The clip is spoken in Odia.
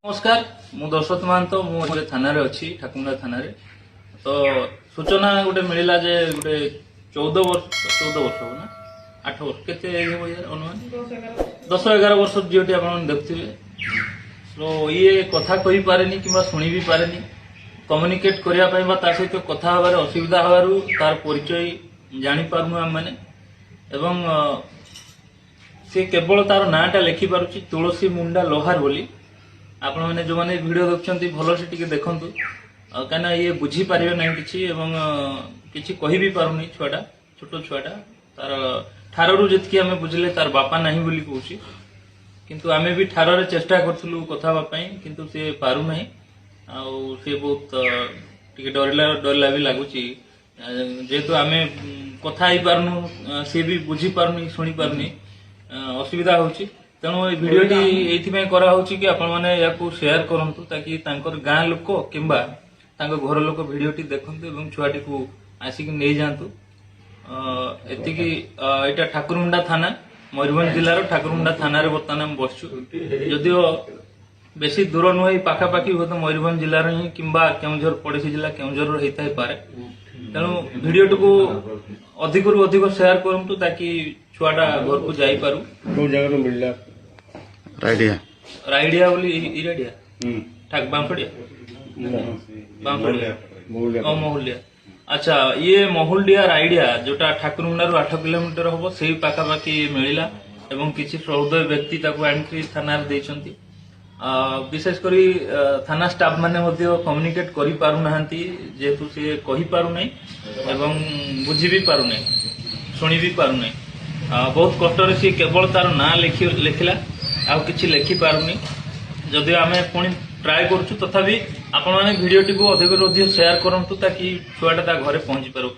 ନମସ୍କାର, ମୁଁ ଦଶରଥ ମହାନ୍ତ। ମୁଁ ଏବେ ଥାନାରେ ଅଛି, ଠାକୁରମୁଣ୍ଡା ଥାନାରେ। ତ ସୂଚନା ଗୋଟେ ମିଳିଲା ଯେ ଗୋଟେ 14 ବର୍ଷ, 14 ବର୍ଷ ହବ ନା 8 ବର୍ଷ, କେତେ ଏଜ୍ ହବ ୟାର ଅନୁମାନ? 10-11 ବର୍ଷ ଝିଅଟି ଆପଣମାନେ ଦେଖୁଥିବେ। ତ ଇଏ କଥା କହିପାରେନି କିମ୍ବା ଶୁଣି ବି ପାରେନି। କମ୍ୟୁନିକେଟ୍ କରିବା ପାଇଁ ବା ତା ସହିତ କଥା ହେବାରେ ଅସୁବିଧା ହେବାରୁ ତାର ପରିଚୟ ଜାଣିପାରୁନୁ ଆମେମାନେ। ଏବଂ ସେ କେବଳ ତାର ନାଁଟା ଲେଖିପାରୁଛି, ତୁଳସୀ ମୁଣ୍ଡା ଲୋହାର ବୋଲି। ଆପଣମାନେ ଯୋଉମାନେ ଭିଡିଓ ଦେଖୁଛନ୍ତି, ଭଲସେ ଟିକେ ଦେଖନ୍ତୁ, କାହିଁକିନା ଇଏ ବୁଝିପାରିବେ ନାହିଁ କିଛି ଏବଂ କିଛି କହି ବି ପାରୁନି ଛୁଆଟା, ଛୋଟ ଛୁଆଟା। ତାର ଠାରରୁ ଯେତିକି ଆମେ ବୁଝିଲେ, ତାର ବାପା ନାହିଁ ବୋଲି କହୁଛି। କିନ୍ତୁ ଆମେ ବି ଠାରରେ ଚେଷ୍ଟା କରୁଥିଲୁ କଥା ହେବା ପାଇଁ, କିନ୍ତୁ ସେ ପାରୁନାହିଁ। ଆଉ ସେ ବହୁତ ଟିକେ ଡରିଲା ଡରିଲା ବି ଲାଗୁଛି। ଯେହେତୁ ଆମେ କଥା ହେଇପାରୁନୁ, ସିଏ ବି ବୁଝିପାରୁନି, ଶୁଣିପାରୁନି, ଅସୁବିଧା ହଉଛି। ତେଣୁ ଏଇ ଭିଡିଓଟି ଏଇଥିପାଇଁ କରାହଉଛି କି ଆପଣମାନେ ଏହାକୁ ସେୟାର କରନ୍ତୁ, ତାକି ତାଙ୍କର ଗାଁ ଲୋକ କିମ୍ବା ତାଙ୍କ ଘର ଲୋକ ଭିଡିଓଟି ଦେଖନ୍ତୁ ଏବଂ ଛୁଆଟିକୁ ଆସିକି ନେଇଯାଆନ୍ତୁ। ଏତିକି। ଏଇଟା ଠାକୁରମୁଣ୍ଡା ଥାନା, ମୟୂରଭଞ୍ଜ ଜିଲ୍ଲାର ଠାକୁରମୁଣ୍ଡା ଥାନାରେ ବର୍ତ୍ତମାନ ଆମେ ବସିଛୁ। ଯଦିଓ ବେଶୀ ଦୂର ନୁହେଁ, ଏଇ ପାଖାପାଖି, ହୁଏତ ମୟୂରଭଞ୍ଜ ଜିଲ୍ଲାର ହିଁ କିମ୍ବା କେଉଁଝର, ପଡୋଶୀ ଜିଲ୍ଲା କେଉଁଝରର ହେଇଥାଇପାରେ। ତେଣୁ ଭିଡିଓଟିକୁ ଅଧିକରୁ ଅଧିକ ସେୟାର କରନ୍ତୁ, ତାକି ଛୁଆଟା ଘରକୁ ଯାଇପାରୁ। କୋଉ ଜାଗାରୁ ମିଳିଲା? ରାଇଡିଆ। ରାଇଡିଆ ବୋଲି ଇରାଡିଆ, ଠାକ ବାମ୍ଫଡିଆ, ବାମ୍ଫଡିଆ। ମହୁଲିଆ। ଓ, ମହୁଲିଆ। ଆଚ୍ଛା, ଇଏ ମହୁଲିଆ ରାଇଡିଆ, ଯୋଉଟା ଠାକୁରମୁଣ୍ଡାରୁ 8 କିଲୋମିଟର ହବ, ସେଇ ପାଖାପାଖି ମିଳିଲା ଏବଂ କିଛି ସହୃଦୟ ବ୍ୟକ୍ତି ତାକୁ ଆଣିକି ଥାନାରେ ଦେଇଛନ୍ତି। ବିଶେଷ କରି ଥାନା ଷ୍ଟାଫ ମାନେ ମଧ୍ୟ କମ୍ୟୁନିକେଟ କରିପାରୁନାହାନ୍ତି, ଯେହେତୁ ସିଏ କହିପାରୁନାହିଁ ଏବଂ ବୁଝି ବି ପାରୁନାହିଁ, ଶୁଣି ବି ପାରୁନାହିଁ। ବହୁତ କଷ୍ଟରେ ସିଏ କେବଳ ତାର ନାଁ ଲେଖିଲା, ଆଉ କିଛି ଲେଖିପାରୁନି। ଯଦିଓ ଆମେ ପୁଣି ଟ୍ରାଏ କରୁଛୁ, ତଥାପି ଆପଣମାନେ ଭିଡିଓଟିକୁ ଅଧିକରୁ ଅଧିକ ସେୟାର କରନ୍ତୁ, ତାକି ଛୁଆଟା ତା ଘରେ ପହଞ୍ଚି ପାରୁ।